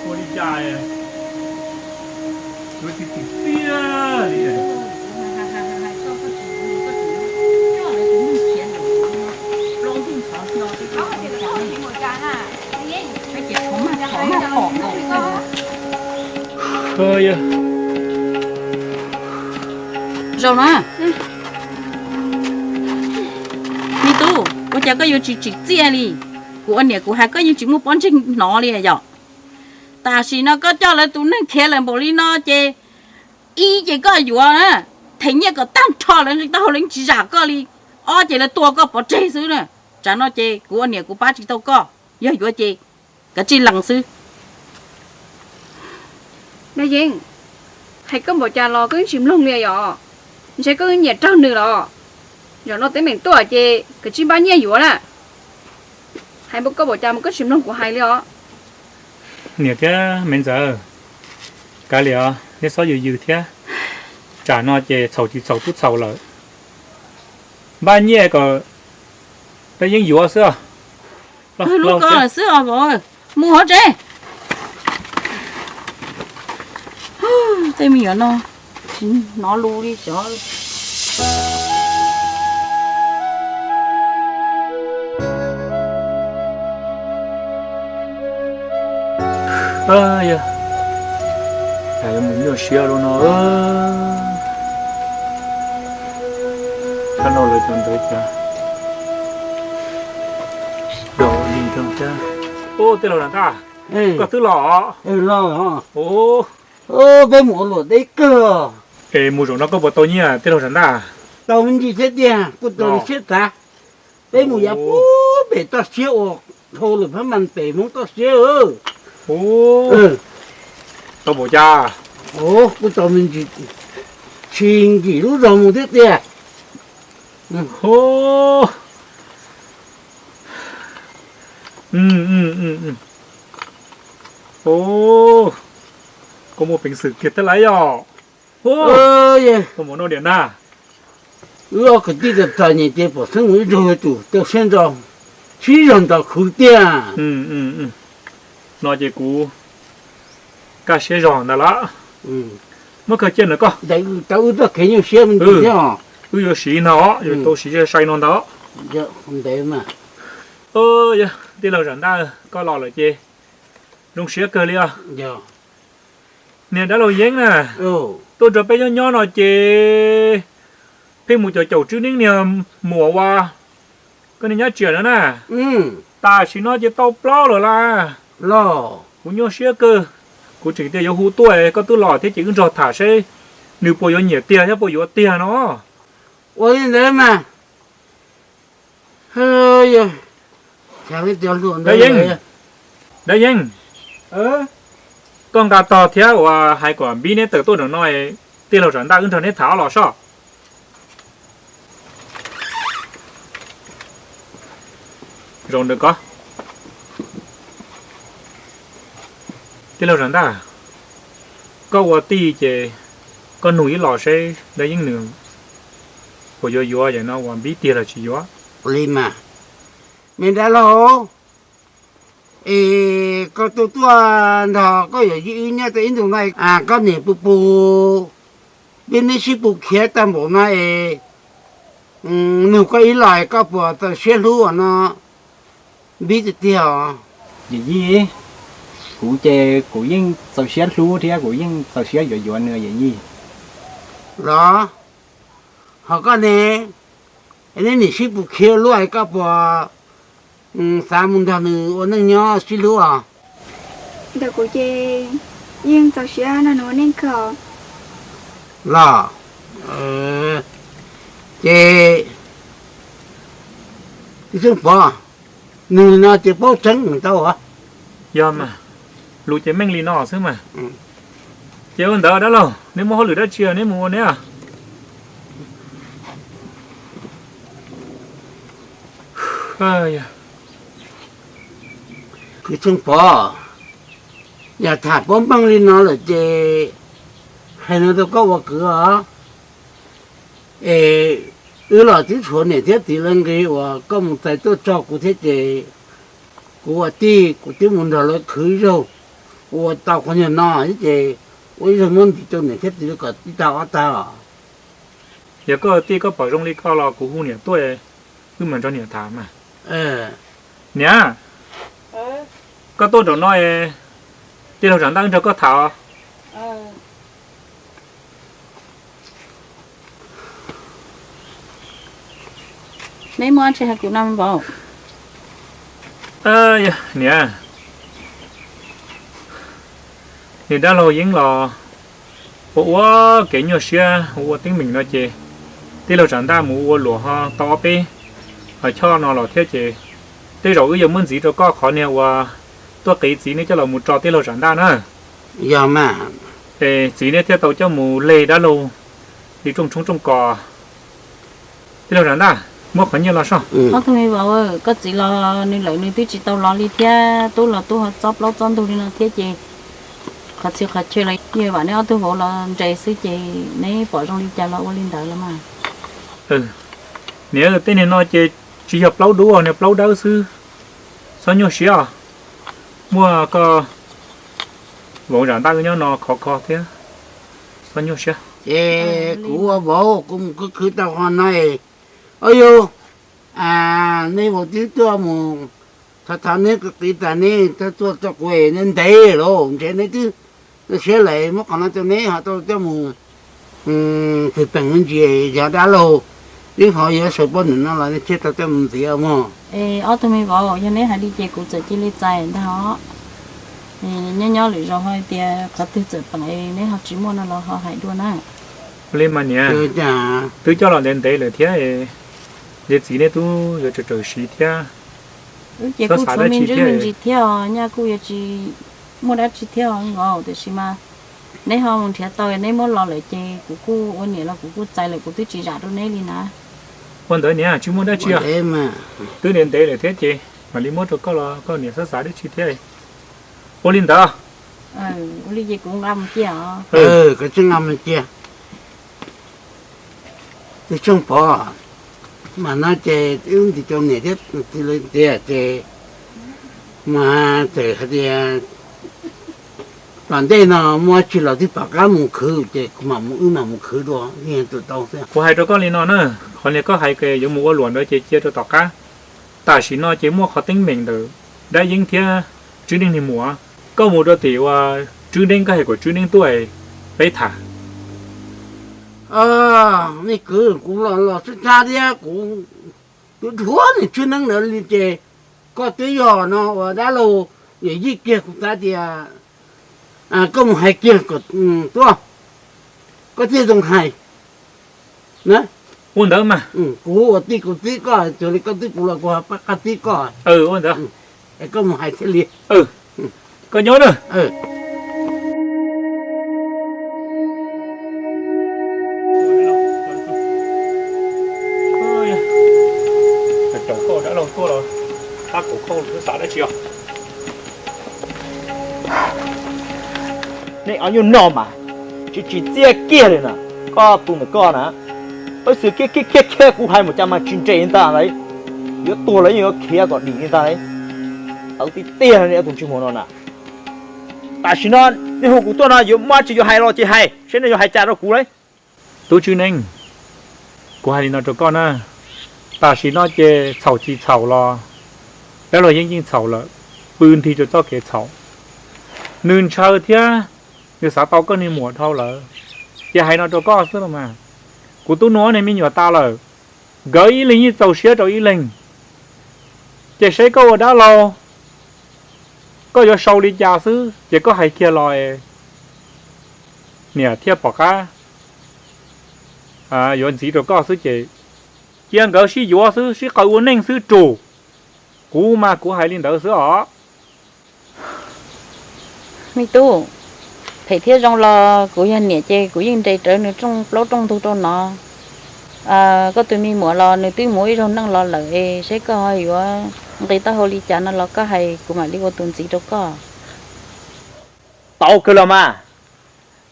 Ua li cas yuav tsis tsim txiaj li. Zaum na, me tub, ua cas koj yuav tsis tsim txiaj li? Kuv ua niam kuv hais koj yeej tsis muaj pob ntseg hnov li yom. Tam sim no koj coj lawv tus neeg khiav lawm npaum li no ces, ib ces koj yuav na, them nyiaj kom tag nrho lawv nqi taub hau lawv yeej tsis zam koj li. Ob ces lawv tua koj pov tseg xwb na. Tsam no ces kuv ua niam kuv pab tsis tau koj, yog yuav ces kav tsij lees xwb. Dab Yeeb, hais koj npaum cas los koj yeej tsis mloog li yom? Ntshe koj nyiam raug nws los? Zaum no teeb meem tuaj ces kav tsij npaj nyiaj yuav na. Hais koj npaum cas mas koj tsis mloog kuv hais li os. Niam thiab me ntxawm, kav liam os, neb txhob yws yws thiab. Tsam no ces txhaum tsis txhaum twb txhaum lawm. Npaj nyiaj kom Dab Yeeb yuav xwb os. Kawg lub ko lawm xwb os vauv, mus hauv tsev. Tej me nyuam no tsis hnov lus li xyov. Yog, cas yuav mus nyuaj siab lub no. Kab no lawv cov ntawd cas dog li nrog thiab. Ub, tij laug Zam Ntaj, koj twb los? Los, peb mus ua luam deb kawg. Es mus zaum no koj puas tau nyiaj tij laug Zam Ntaj? Tau me ntsis thiab tiag, kuj tau li siab tav. Peb mus yav puag pem toj siab uas dhau lawm phab mas pem Hmoob toj siab. Tau npaum cas? Kuj tau me ntsis, tshis nkim lub zog mus thiab tiag. Koj muaj peev xwm kiag thiab lauj yom. Koj mus noj diam na. Wb ob kwv tij txom txom nyem ces pom xeeb mus ib zaug yuav tsum tau siab ntso, sib zog nto khwv tiag. No ces kuv kaj siab zog ntawd lawm. Muab kawg ciaj ntawm koj. Tau wb txoj kev nyuaj siab me ntsis thiab os. Wb yuav siv no, yuav tau siv sai no ntawd. Yog, tij laug Zam Ntaj, koj los lawm ces zoo siab kawg li os. Niag dab laug Yeeb na, tuaj nrog peb nyob nyob no ces pheej mus caum caum Tswb Neeb niag muam uas koj niag nyob tsiam no na. Tam sim no ces tau plaub lawm las. Kuv nyuaj siab kawg, kuv tseem tias yuav hu tuaj, koj twb los thiab ces wb nrog tham seb nws puas yuav nyiam tiag thiab puas yuav tiag no. Ua li ntawd mas. Dab Yeeb, koj nqa tog thiab uas hais kom Npib neb tawm tuaj nram no, tij laug Zam Ntaj wb nrog neb tham ob los soj. Zoo ntawd koj, tij laug Zam Ntaj, koj ua tij ces koj nug ib los seb Dab Yeeb nws puas yuav yuav yam no uas Npib tiag los tsis yuav. Li mas, me dab laug, es koj tuaj tuaj nrog koj yawm yij wb nyob tau ib ntus no, koj niam puas pub peb neb sib pus khiav tag npaum no es, nug koj ib los koj puas txaus siab hlub no Npib tiag tiag os? Yawm yij, kuv ces kuv yeej txaus siab hlub thiab kuv yeej txaus siab yuav yuav nws yawm yij. Los, ho koj ne, neb niam sib pus khiav luaj es koj puas xav mus nrog nws ua neej nyob sib hlub os? Ntawm kuv ces yeej txaus siab nrog nws ua neej kawg. Los, ces Txiv Xyooj Pov, nws no ces paub tseeb tau as. Yog mas, lus ces meej li no xwb mas. Ces ua ntawd dab laug, neb muaj hauj lwm dab tsi neb mus ua neb. Txiv Xyooj Pov, yog tham paub meej li no lawm ces hais no rau koj ua kwv os. Es wb los twb tshuav niam thiab txiv lawv nqi uas koj mus txais tuaj tso kuv thiab ces kuv ua tij kuv twb mus nrog lawv khwv zaug, Ua tau qhov nyuag no ces ua ib zaug muab ntxiv rau niam thiab txiv kom tib tag ob tag. Yog koj tij koj pom zoo li ko los kuv hu niam tuaj, wb mam nrog niam tham mas. Niam, koj tuaj nraum no, tij laug Tsam Ntaj wb nrog koj tham. Neb muaj tsi hais kuv no vauv? Niam, niag dab laug Yeeb los ua ua kev nyuaj siab ua ua teeb meem no ces tij laug Tsam Ntaj mus ua luam ho tau ob peb hos choj no los thiab ces tej zaum wb yuav muab ntxiv rau koj qhov niag uas tuaj qiv txiv neb coj los mus tso tij laug Tsam Ntaj na. Yog mas. Es txiv neb thiaj tau coj mus leg dab laug li rooj tshoob rooj kos. Tij laug Tsam Ntaj, muab qhov nyiaj los soj. Ob tug me vauv, koj txiv los nws lawm nws twb tsis tau los li thiab, tub los tub ho txob plaub txob ntug li no thiab ces qhov txhia qhov chaw los yeej vam neb ob tug vauv los nres xwb ces neb pom zoo li cas los ua li ntawd los mas. Niam, tej niag no ces tsis yog plaub dub, niag plaub dawb xwb. Txhob nyuaj siab os. Muaj koj vauv Tsam Ntaj nyob no khov kho thiab. Txhob nyuaj siab. Ces kuv ua vauv kuv mus khwv khwv tau qhov no. Au yog, nej vauv twb tuaj mus thov thov neb qiv tas neb tuaj txog kuv neb ntev lawm ntshe neb twb siab lawm muab qhov no rau neb ho tau coj mus twg peem me ntsis yog dab laug, twb ho yuav sawv poj niam no los neb thiaj tau coj mus ntxiv mog. Ob tug me vauv, yog neb hais li ces kuv txawm cia li txais ntag os. Nyob nyob lwm zaus ho tias qhov twg txawm peem neb ho tsis muaj no los ho hais dua na. Ua li mas niam, twb coj los ntev ntev lawm thiab, ces txiv neb twb yuav tsawm tsawm siv thiab. Ces kuj tshuav me ntsis thiab os, nyaj kuj yuav tsis muaj dab tsi thiab os vauv, tiam sis mas neb ho mus nrhiav tau neb muab los lawm ces kuv kuj ua niam los kuv kuj txais lawm, kuv twb tsis zam rau neb li na. Ua ntawd niam, tsis muaj dab tsi os. Twb ntev ntev lawm thiab ces mam li muab rau koj los koj niam xav xav dab tsi thiab. Ua li ntawd. Ua li ces kuv nqa mus cia os. Koj tsis nqa mus cia. Tus Tsooj Pov, mas no ces wb nti rau niam thiab txiv lawv tias ces mas txawm hais tias tom ntej no muaj tsi los twb pom qab mus khwv ces kuv mam mus, wb mam mus khwv dua, yeej tus tau xwb. Kuv hais rau koj li no na, qhov niag koj hais yuav mus ua luam ntawd ces cia rau tom qab. Tam sim no ces muaj qhov teeb meem ntawm Dab Yeeb thiab Tswb Neeb niag muam, koj mus rau tim uas Tswb Neeb, koj hais kom Tswb Neeb tuaj peb tham. Me kwv, kuv los los txhab txhab thiab kuv yuav dhuav niag Tswb Neeb ntawd li ces koj twb yog no uas dab laug yawm yij kiag kuv xav tias koj mus hais kiag kom tuaj, koj thiaj zoo hais. Ua ntawd mas. Kuv ua tij kuv txib koj, tsuas li koj txib kuv los kuv ho pab qab txib koj. Ua ntawd. Es koj mus hais thiaj li. Koj nyob na. Caum koj dab laug tuaj los pab kuv, koj xav dab tsi os? Nej ob nyuag no mas tsis tsis txiaj kiag li na. Koj tus ntawm koj na, peb xwm kiag kiag kiag kiag kuv hais mus cas mas tsis nres li ntag lauj. Yuav tuag los yeej yuav khiav kom dim li ntag lauj. Tawv tiag tiag li nej tus ntsej muag no na. Tam sim no nej hu kuv tuaj no yuav muaj dab tsi yuav hais los ces hais, seb nej yuav hais cas rau kuv lauj. Tub Tswb Neeb, kuv hais li no rau koj na, tam sim no ces txhaum tsis txhaum los dab laug Yeeb yeej txhaum lawm, pw nthi rau txoj kev txhaum. Nws ntshaw thiab nws xav tau koj niag muam dhau lawm. Ces hais no rau koj xwb los mas, kuv tub nug ob niag me nyuam tas lawm, nkawd ib leeg yeej txaus siab rau ib leeg. Ces saib koj ua dab laug, koj yuav sau li cas xwb ces koj hais kiag los, niam thiaj pom qab yuav ntxiv rau koj xwb ces cia nkawd sib yuav xwb, sib qawm ua neej xwb rus. Kuv mas kuv hais li ntawd xwb os. Me tub, phem thiab zoo los kuv yog niam ces kuv yeej nres rawv nws rooj plaub rooj ntug rau no. Koj tus me muam los nws twb mus ib zaug neej los lawm es saib koj ho yuav nqis taub hau li cas no los koj hais kuv mam li ua tus ntxiv rau koj. Tau kawg los mas,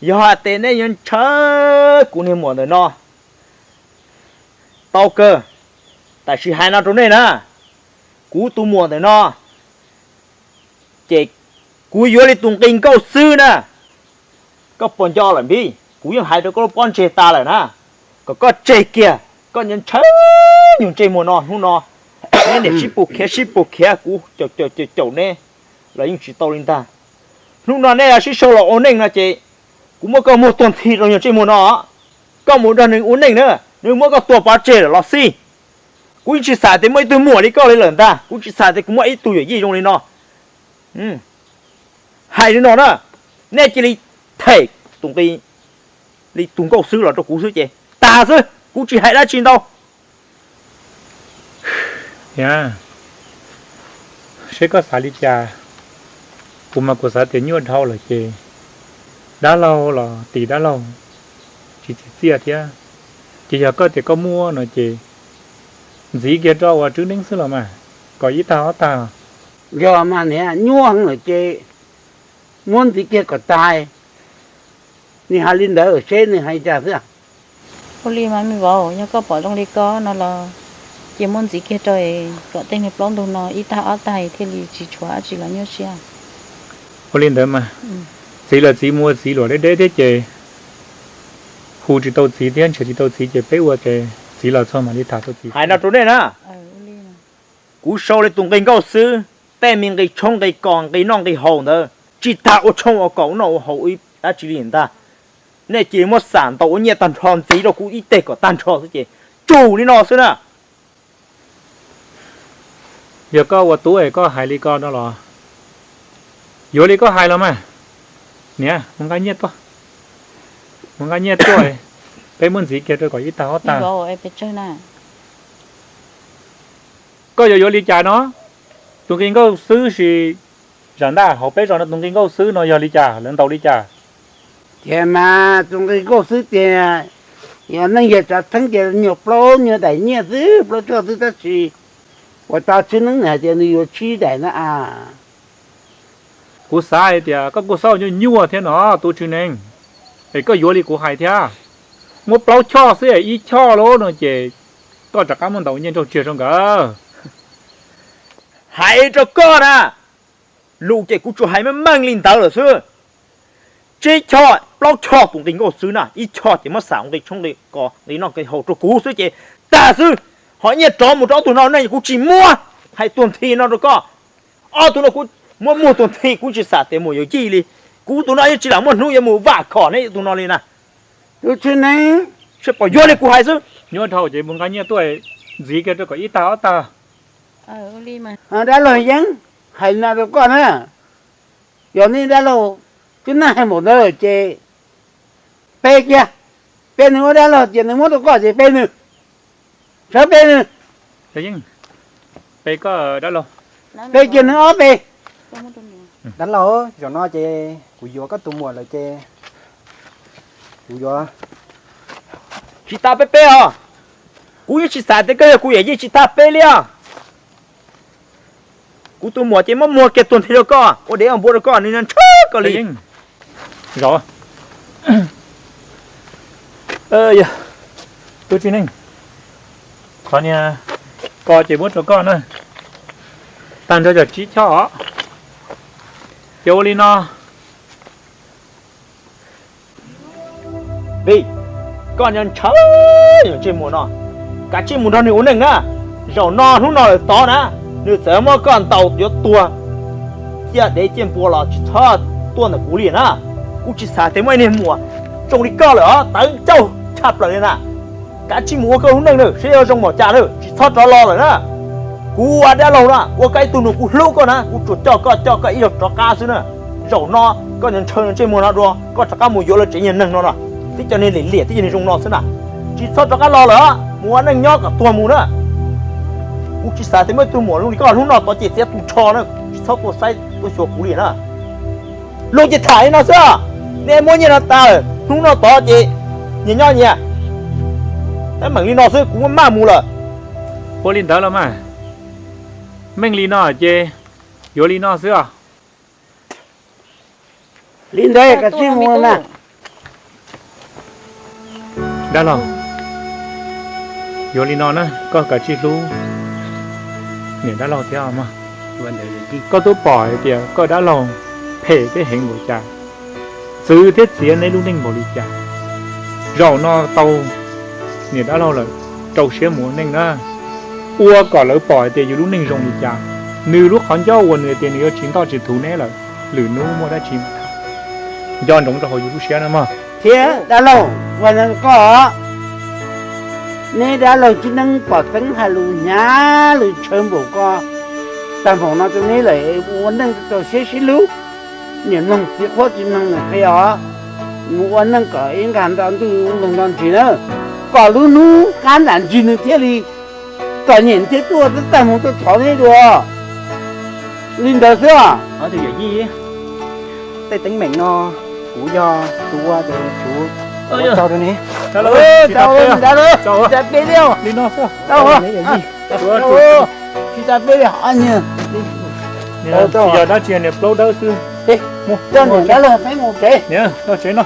yog hais tias nej yuav ntshaw kuv niag muam ntawm no, tau kawg. Tab sis hais no rau nej na, kuv tus muam ntawm no ces Kuv yuav li tus nqi nkauj xwb na. Koj puas nco lawm npib? Kuv yeej hais rau koj lub pob ntseg tas lawm na, kom koj tseg kiag. Koj ntshaw nyuag ntsej muag no hnub no, neb niam sib pus khiav sib pus khiav, kuv caum caum caum neb los yeej tsis tau li ntag. Hnub no neb sib sau los ua neej no ces kuv muab koj muag tuag nthi rau nyuag ntsej muag no. Koj mus nrog nws ua neej na, nws muab koj tua pov tseg lawm los xij. Kuv yeej tsis xav tias muaj ib tug muam li koj li lawm ntag, kuv tsis xav tias kuv muaj ib tug yawm yij zoo li no. Hais li no na, nej cia li them tus nqi li tus nkauj xwb los rau kuv xwb ces tag xwb, kuv tsis hais dab tsi ntau. Niam, seb koj xav li cas, kuv mas kuv xav tias nyuaj dhau lawm ces dab laug los tim dab laug, tsis txiv txiaj thiab. Ces yog koj tias koj muab no ces ntxiv kiag rau ua Tswv Neeb xwb los mas, kom ib tag ob tag. Yog mas niam, nyuaj heev lawm ces muab ntxiv kiag kom tag. Nws hais li ntawd seb nws hais cas xwb. Ua li mas me vauv, yog koj pom zoo li ko no los cia muab ntxiv kiag rau kom tej niag plaub ntug no ib tag ob tag thiaj li tsis tshuav dab tsi los nyuaj siab. Ua li ntawd mas, txiv los txiv mus ua txiv luam deb deb thiab ces hu tsis tau txiv thiab nrhiav tsis tau txiv ces peb ua ces txiv los txog mam li tham tau txiv. Hais no rau nej na, kuv sau li tus nqi nkauj xwb, tej me nqi tshoob nqi kos nqi noj nqi haus ntawd tsis tas ua tshoob ua kos ua noj ua haus ib dab tsi li ntag. Nej cia li muab xam ntaus ua nyiaj tag nrho ntxiv rau kuv ib teg kom tag nrho xwb ces tsum li no xwb na. Yog koj ua tub es koj hais li ko no los, yuav li koj hais los mas. Niam, mus nqa nyiaj tuaj, mus nqa nyiaj tuaj, peb muab ntxiv kiag rau kom ib tag ob tag. Koj yuav yuav li cas no? Tus nqi nkauj xwb sis, zam ntaj hauv peb zos no tus nqi nkauj xwb no yog li cas, lawv ntaus li cas? Tias mas tus nqi nkauj xwb tias yog neej yog tsav theeb ces nyuag plaub nyuag daim nyiaj xwb, plaub tshuaj xwb tab sis ua rau Tswv Neeb nws hais tias nws yuav tsib daim na a. Kuv xav hais tias koj kuj xav nyuaj nyuaj thiab no Tub Tswv Neeb, es koj yuav li kuv hais thiab, muab plaub choj xwb es ib choj lauj no ces koj rov qab muab ntaus nyiaj nraug tsiag rau nkawd. Hais rau koj na, lus ces kuv tsuas hais meej meej li ntawd lawm xwb. Tsib choj plaub choj tus nqi nkauj xwb na, ib choj ces muab xam nqi tshoob nqi kos nqi noj nqi haus rau kuv xwb ces tag xwb. Ho nyiaj rov mus rau ob tug no ne kuv tsis muab, hais tuag nthi no rau koj. Ob tug no kuv muab muag tuag nthi, kuv tsis xam tias mus yuav yij li. Kuv tus no yeej tsis lam muaj hnub yuav mus vam khom neb tus no li na. Tub Tswv Neeb, seb puas yuav li kuv hais xwb. Nyuaj dhau ces mus nqa nyiaj tuaj ntxiv kiag rau kom ib tag ob tag. Dab laug Yeeb, hais no rau koj na, yog nej dab laug twb naj hais npaum ntawd ces pe kiag, pe nws ua dab laug ces nws muab rau koj ces pe nws, sawv pe nws, pe kiag nws ob pe. Dab laug, zaum no ces kuv yuav koj tus muam lawm ces kuv yuav. Tsis tas peb peb os, kuv yeej tsis xav tias koj yog kuv yawm yij tsis tas peb li os. Kuv tus muam ces muab muag kiag tuag nthi rau koj, ua dev ua npua rau koj, nws ntshaw koj li. Zaum, Tub Tswv Neeb, qhov niag ko ces muab rau koj na, tag nrho yog tsib choj os. Ces ua li no, Pij, koj ntshaw ntshaw ntsej muag no, kav tsij mus nrog nws ua neej na. Zaum no hnub no lawm tod na, nws txawm muab koj ntaus yuav tuag, ciaj dev ciaj npua los tsis txhob tuaj ntawm kuv li na. Kuv tsis xav tias muaj ib niag muam zoo li koj lawm os, tawv ncauj tshaj plaws li na. Kav tsij mus ua koj lub neej na, seb yuav zoo npaum cas na, tsis txhob rov los lawm na. Kuv ua dab laug na, ua koj ib tug nus kuv hlub koj na, kuv tsuas coj koj, coj koj ib zaug rov qab xwb na. Zaum no koj ntshaw ntsej muag no dua, koj rov qab mus yuav lawv tsev niag neeg no na, twb cov niag liam liam, twb cov niag zoo no xwb na. Tsis txhob rov qab los lawm, mus ua neej nyob kom tuag mus na. Kuv tsis xav tias muaj ib tug muam zoo li koj hnub no tod ces txiav tu rho na, tsis txhob tuaj saib tuaj xyuas kuv li na. Luag ces tham li no xwb, nej muab nyiaj no tas lawm, hnub no tod ces nyias nyob nyias. Teeb meem li no xwb, kuv muab maj mus lawm. Ua li ntawd los mas, meej li no ces yuav li no xwb os. Li ntawd kav tsij mus na. Dab laug, yuav li no na, koj kav tsij hlub niam dab laug thiab mog. Koj twb pom hais tias koj dab laug phem thiab heev npaum cas, txwv thiab txiav neb lub neej npaum li cas. Zaum no tau niam dab laug lawm, rau siab mus ua neej na, ua kom lawv pom hais tias yus lub neej zoo li cas. Nws lub qhov ncauj uas nws tias nws yuav tsis ntoj tsis thuv neb lawm, lwm hnub muaj dab tsi nco ntsoov rau hauv yus lub siab na mog. Thiab dab laug, ua neej koj, neb dab laug Tswb Neeb pom teeb hais lus hnyav lus tshawv npaum ko, tag npaum no rau neb lawm, ua neej rau siab sib hlub. Niam mloog txiv qhuab tsis mloog niam qhia os. Mus ua neej kom ib nkag nto ntuj nto ntsis na, kom lub hnub qab nram ntsis nws thiaj li txom nyem thiab tuaj txaj muag tuaj thov neb dua. Li ntawd xwb os. Tus yawm yij, tej teeb meem no kuv yog tus ua ces kuv ua tau rau neb. Tsis tas peb li, tsis tas peb li, tsis tas peb li. Tsis yog dab tsi, niam plaub dawb xwb. Mus, peb mus tsev. Niam, los tsev no.